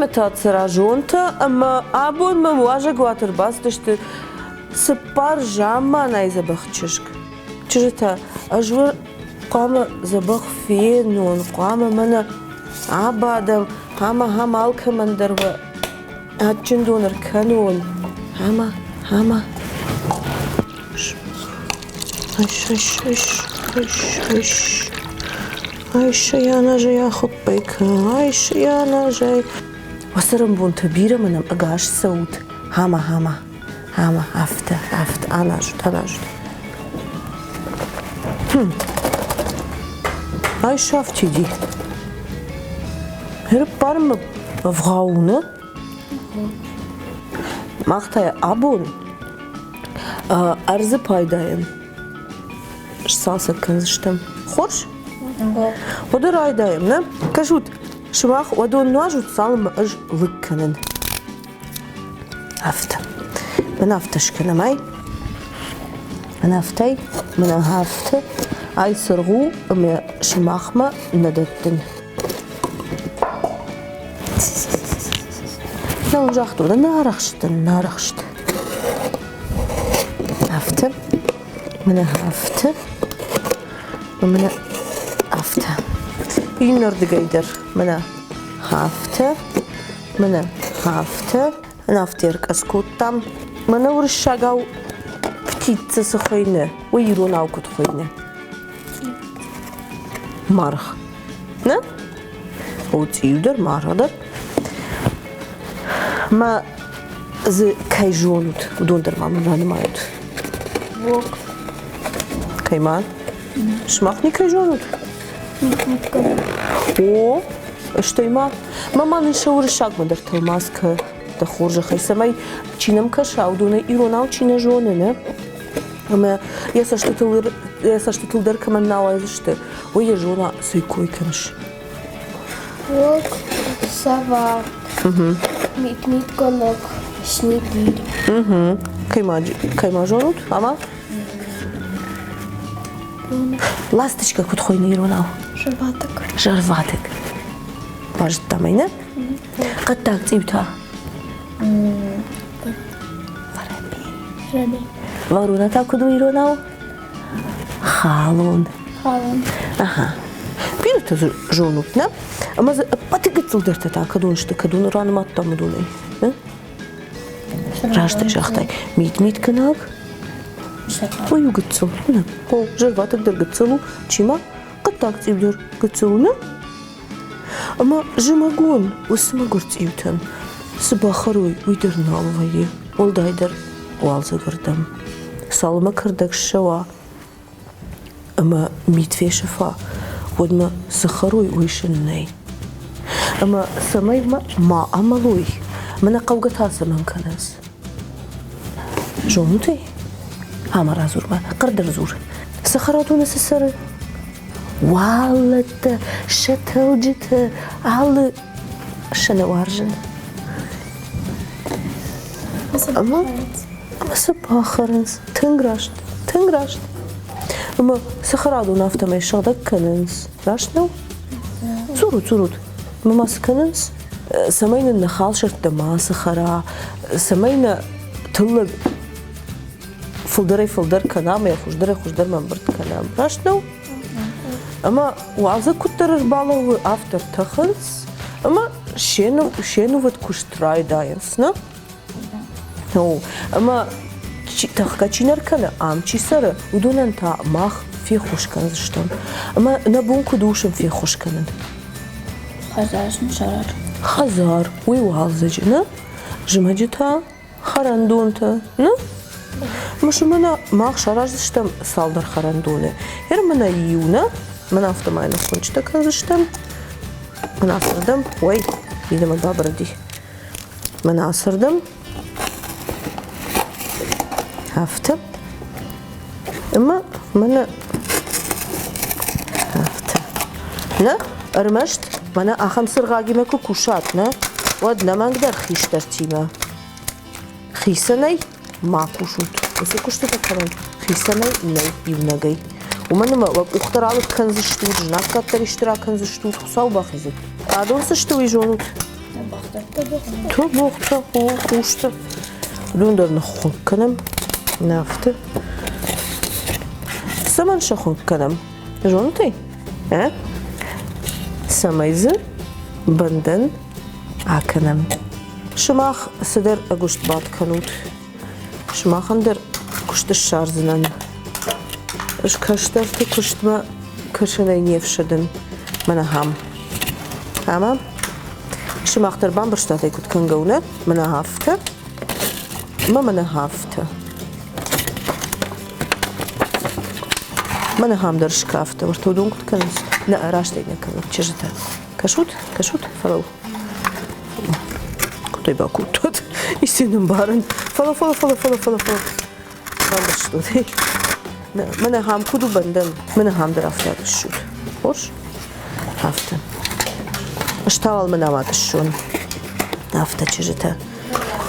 Саймӕтат Цӕразонтӕ ӕмӕ абон мӕм уазӕгуаты ӕрбацыдысты цыппар замманайы дзӕбӕх чызг. Чызджытӕ, ӕз уӕ хъуамӕ дзӕбӕх фенон, хъуамӕ мӕнӕ абадӕм, ӕмӕ ахӕм алкӕмӕн дӕр уӕ адджын дон ӕркӕнон. Ӕмӕ, ӕмӕ. Ай, ай, ай, ай, ай. Уӕ цӕрӕнбонтӕ бирӕ мӕнӕн ӕгас цӕут. Хама, хама, хама, афтӕ, афтӕ, аназут, аназут. Ай сафтиди. Ӕрыппарынмӕ ӕвгъау у, нӕ? Мах та абон ӕрдзы пайдайӕн сцалцӕг кӕндзыстӕм. Хорз? Уӕдӕ райдайӕм, нӕ? Кӕсут, сымах уӕдон нуазут, цалынмӕ ӕз лыг кӕнын. Афтӕ. Мӕн афтӕ скӕнӕм, ай. Мӕн афтӕ, мӕн афтӕ. Ай цыргъ у ӕмӕ сымахмӕ нӕ дӕттын. Нӕ загътон, нӕ арӕхстӕн, нӕ арӕхст. Афтӕ. Мӕнӕ афтӕ. Мӕнӕ афтӕ. Иннӕрдыгӕй дӕр мӕнӕ афтӕ. Мӕнӕ афтӕ. Афтӕ ӕркъӕдз кодтам. Мӕнӕ уырыссагау птица цы хуыйны, уый иронау куыд хуыйны? Маргъ. Нӕ? О, цъиу дӕр, маргъ дӕр. Мӕ дзы кӕй зонут, уыдон дӕр ма мын ранымайут. Волк. Кӕй ма? Сымах никӕй зонут? О, стӕй ма, мӕ ма нын сӕ уырыссагмӕ дӕр тӕлмац кӕ, дӕ хорзӕхӕй, цӕмӕй чи нӕм кӕса, уыдонӕй иронау чи нӕ зоны, нӕ? Ӕмӕ йӕ цӕстытыл, йӕ цӕстытыл дӕр кӕмӕн нӕ ауайдзысты, уый йӕ зона, цы кой кӕныс. Волк, сова, мит-митгонок, снегирь. Кӕй ма, кӕй ма зонут, ама? Ласточка куыд хуыйны иронау? Зӕрватыкк. Зӕрватыкк. Базыдтам ӕй, нӕ? Хъӕддаг цъиутӕ. Воробей. Ворона та куыд у иронау? Халон. Халон. Ага. Бирӕтӕ дзы зонут, нӕ? Ӕмӕ дзы ӕппӕты гыццылдӕртӕ та кӕдон сты, кӕдон ранымадтам уыдонӕй? Раст ӕй загътай. Мит-митгӕнаг? Уый у гыццыл. Нӕ. О, зӕрватыкк дӕр гыццыл у. Чи ма? Хъӕддаг цъиу дӕр гыццыл у, нӕ? Ӕмӕ зымӕгон уыцы мӕгуыр цъиутӕн цы бахӕрой, уый дӕр нал вӕййы, уӕлдайдӕр уалдзӕгӕрдӕм. Цалынмӕ кӕрдӕг ссӕуа ӕмӕ мит фесӕфа, уӕдмӕ цы хӕрой, уый сын нӕй. Ӕмӕ цӕмӕй ма амӕлой, мӕнӕ хъӕугӕ та цӕмӕн кӕнынц? Зонут ӕй? Ӕмӕ радзур-ма, хъӕрдӕр дзур. Цӕхӕрадоны цы цӕры? Уаллӕттӕ, сӕтӕлджытӕ, алы сӕ нӕ уарзын. Ӕмӕ, ӕмӕ сӕ бахӕрынц. Тынг раст, тынг раст. Ӕмӕ цӕхӕрадон афтӕмӕй сыгъдӕг кӕнынц. Раст нӕу? Дзурут, дзурут. Ӕмӕ ма цы кӕнынц? Цӕмӕй нын нӕ халсӕрттӕ мацы хӕра, цӕмӕй нӕ тыллӕг фылдӕрӕй-фылдӕр кӕнӕм, йӕ хуыздӕрӕй-хуыздӕрмӕ ӕмбырд кӕнӕм. Раст нӕу? Ӕмӕ уалдзӕг куыддӕр ӕрбалӕууы, афтӕ ӕртӕхынц ӕмӕ се нувыд куыст райдайынц, нӕ? Ну, ӕмӕ тӕхгӕ чи нӕ ркӕны, ам чи цӕры, уыдонӕн та мах феххуыс кӕндзыстӕм. Ӕмӕ нӕ бон куыд у сын феххуыс кӕнын? Хӕдзар сын саразын. Хӕдзар, уый уалдзӕджы, нӕ? Зымӕджы та хӕрӕндонтӕ, нӕ? Мысы мӕнӕ мах сараздзыстӕм цалдӕр хӕрӕндоны. Ер мӕнӕ иу, нӕ? Мӕнӕ афтӕмӕй ныххуынчъытӕ кӕндзыстӕм. Мӕнӕ ацырдӕм, ой, мидӕмӕ бабырыди. Мӕнӕ ацырдӕм. Афтӕ. Ӕмӕ мӕнӕ афтӕ. Нӕ, ӕрмӕст мӕнӕ ахӕм цыргъагимӕ куы кусат, нӕ, уӕд нӕмӕнгдӕр хистӕртимӕ. Хицӕнӕй ма кусут. Уыцы куыстытӕ кӕнын хицӕнӕй нӕй иунӕгӕй. Уымӕн ӕмӕ уӕ къухтӕ ралыг кӕндзыстут, знаггад дӕр исты ракӕндзыстут, Хуыцау бахизӕд. Адон цы сты, уый зонут? Тыбохтӕ, къустӕ. Уыдон дӕр ныххуынкъ кӕнӕм. Афтӕ. Цӕмӕн сӕ хуынкъ кӕнӕм? Зонут ӕй? Ә? Цӕмӕй дзы бӕндӕн акӕнӕм. Сымах цыдӕр ӕгуыст бадт кӕнут. Сымахӕн дӕр куыст ссардзынӕн. Ӕз кӕстӕрты куыстмӕ кӕсынӕй не фсӕдын. Мӕнӕ ахӕм. Ӕмӕ сымах дӕр бамбӕрстат ӕй куыд кӕнгӕ у, нӕ? Мӕнӕ афтӕ ӕмӕ мӕнӕ афтӕ. Мӕнӕ ахӕм дӕр скафтӕ. Уӕртӕ уыдон куыд кӕнынц? Нӕ, раст ӕй нӕ кӕнут, чызджытӕ. Кӕсут, кӕсут, фӕлӕуу. Куыд ӕй бакодтат? Исты йын ӕмбарын. Фӕлӕ, фӕлӕ, фӕлӕ, фӕлӕ, фӕлӕ, фӕлӕ. Бамбӕрстут? Мӕнӕ ахӕм куыд у бӕндӕн, мӕнӕ ахӕм дӕр афтӕ атъыссут. Хорз? Афтӕ. Ӕз та уал мӕнӕ атъыссон. Афтӕ, чызджытӕ.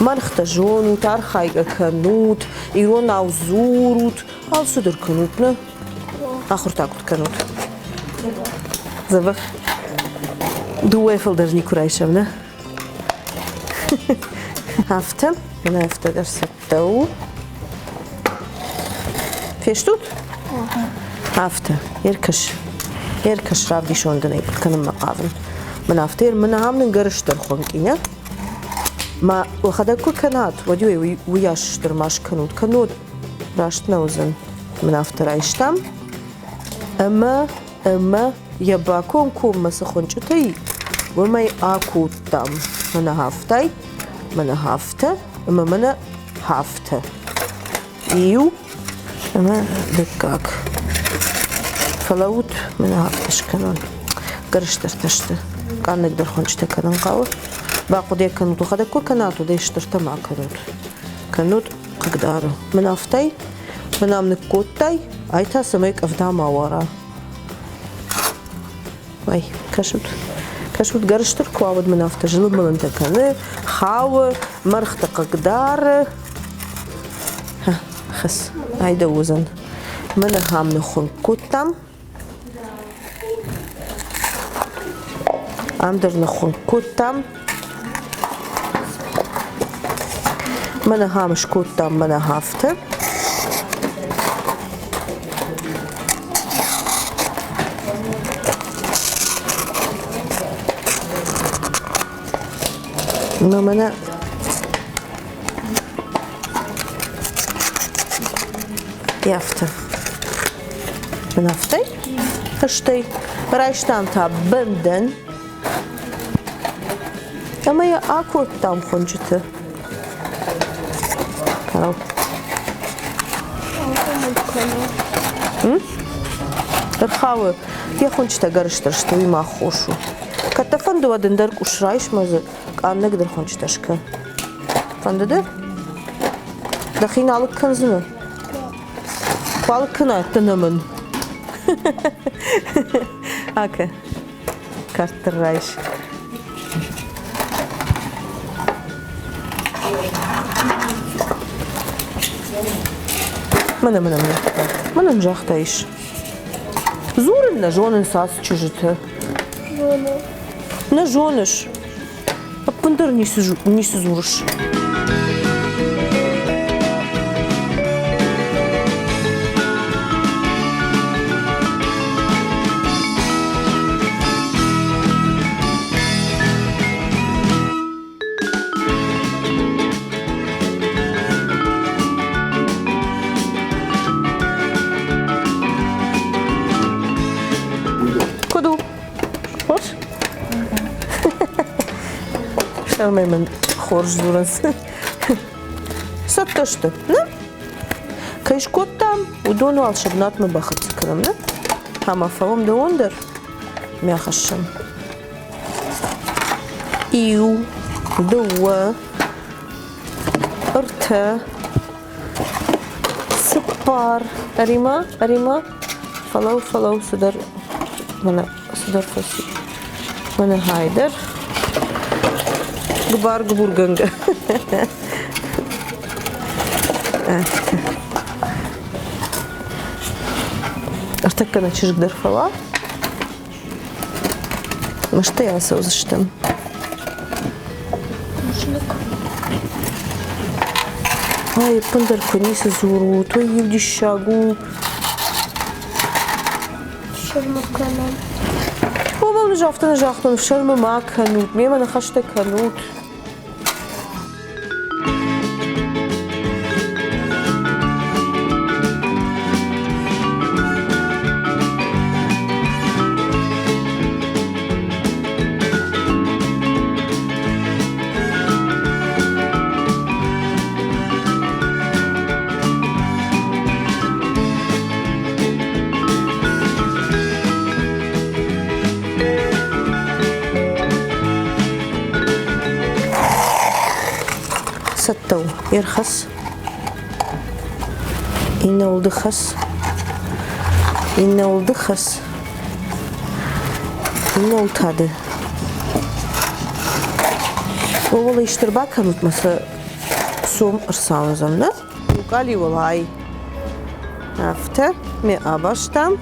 Мӕргътӕ зонут, архайгӕ кӕнут, иронау дзурут, алцыдӕр кӕнут, нӕ? Ахуыр та куыд кӕнут? Дзӕбӕх. Дыууӕ фылдӕр никуы райсӕм, нӕ? Афтӕ, мӕнӕ афтӕ дӕр цӕттӕ у. Фестут? Афтӕ, ӕркӕс. Ӕркӕс, равдисон дын ӕй, куыд кӕнынмӕ хъавын. Мӕн афтӕ, мӕн ахӕм нын гӕрзтӕ рхуынкъи, нӕ? Ма уӕхӕдӕг куы кӕнат, уӕд-иу уыйас стыр ма скӕнут, кӕннод раст нӕ уыдзӕн. Мӕн афтӕ райстам ӕмӕ ӕмӕ йӕ бакомкоммӕ цы хуынчъытӕ и, уымӕй акодтам. Мӕнӕ хафтӕй, мӕнӕ хафтӕ ӕмӕ мӕнӕ хафтӕ. Иу ӕмӕ дыккаг. Фӕлӕуут, мӕнӕ афтӕ скӕнон. Гӕрзтӕртӕ сты. Къаннӕгдӕр хуынчъытӕ кӕнын хъӕуы. Бахъуыды кӕнут, уӕхӕдӕг куы кӕнат, уӕд ӕй стыртӕ ма кӕнут. Кӕннод хъыгдары. Мӕн афтӕй, мӕн ам ныккодтай, ай та цӕмӕй къӕвда ма уара. Ай, кӕсут. Кӕсут, гӕрзтыр куы уа, уӕд мын афтӕ зылын-мылынтӕ кӕны, хауы, мӕргъты хъыгдары. Хӕс, ай дӕ уыдзӕн. Мӕн ахӕм ныххуынкъ кодтам. Ам дӕр ныххуынкъ кодтам. Мӕн ахӕм скодтам, мӕн афтӕ. Мӕ мӕнӕ афтӕ. Мӕн афтӕ. Стӕй райстам та бӕндӕн ӕмӕ йӕ акодтам хуынчъыты. Ӕрхауы, йӕ хуынчъытӕ гӕрзтӕ сты, уый ма аххос у. Кӕд дӕ фӕнды, уӕд ӕндӕр къус райс мӕ дзы къаннӕгдӕр хуынчъытӕ скӕн. Фӕнды дӕ? Дӕхи нал кӕндзынӕ? Куы алыг кӕнай, дӕ нӕмын. Акӕ. Кӕрддӕр райс. Мӕнӕ, мӕнӕ, мӕнӕ. Мӕнӕн загъта ис. Дзурын нӕ зонынц ацы чызджытӕ. Нӕ зоныс. Ӕппындӕр ницы, ницы дзурыс. Куыд у? Хорз? Сӕумӕ мын хорз дзурынц. Цӕттӕ сты, нӕ? Кӕй скодтам, уыдон уал сӕ бынатмӕ бахӕццӕ кӕнӕм, нӕ? Ӕмӕ фӕуӕм дӕуон дӕр, мӕ хӕссӕм. Иу, дыууӕ, ӕртӕ, цыппар. Ӕри-ма, ӕри-ма. Фӕлӕуу, фӕлӕуу, цыдӕр мӕнӕ цыдӕр фӕци. Мӕнӕ хайдӕр. Гуыбар-гуыбургӕнгӕ. Ӕртӕккӕ нӕ чызг дӕр фӕуа. Мӕстӕй ацӕудзыстӕм. Ай, ӕппындӕр куы ницы дзурут, уый иу диссаг у. Фсӕрмы кӕнӕм. Уымӕн ӕз афтӕ нӕ загътон, фсӕрмы ма кӕнут, мемӕ ныхӕстӕ кӕнут. Цӕттӕ у. Ӕрхӕсс. Иннӕуыл ды хӕсс. Иннӕуыл ды хӕсс. Иннӕуыл та ды. Ууыл исты рбакӕнут мӕ сӕ сом ӕрцауындзӕм, нӕ? Иу къалиуыл ай. Афтӕ ме абастам.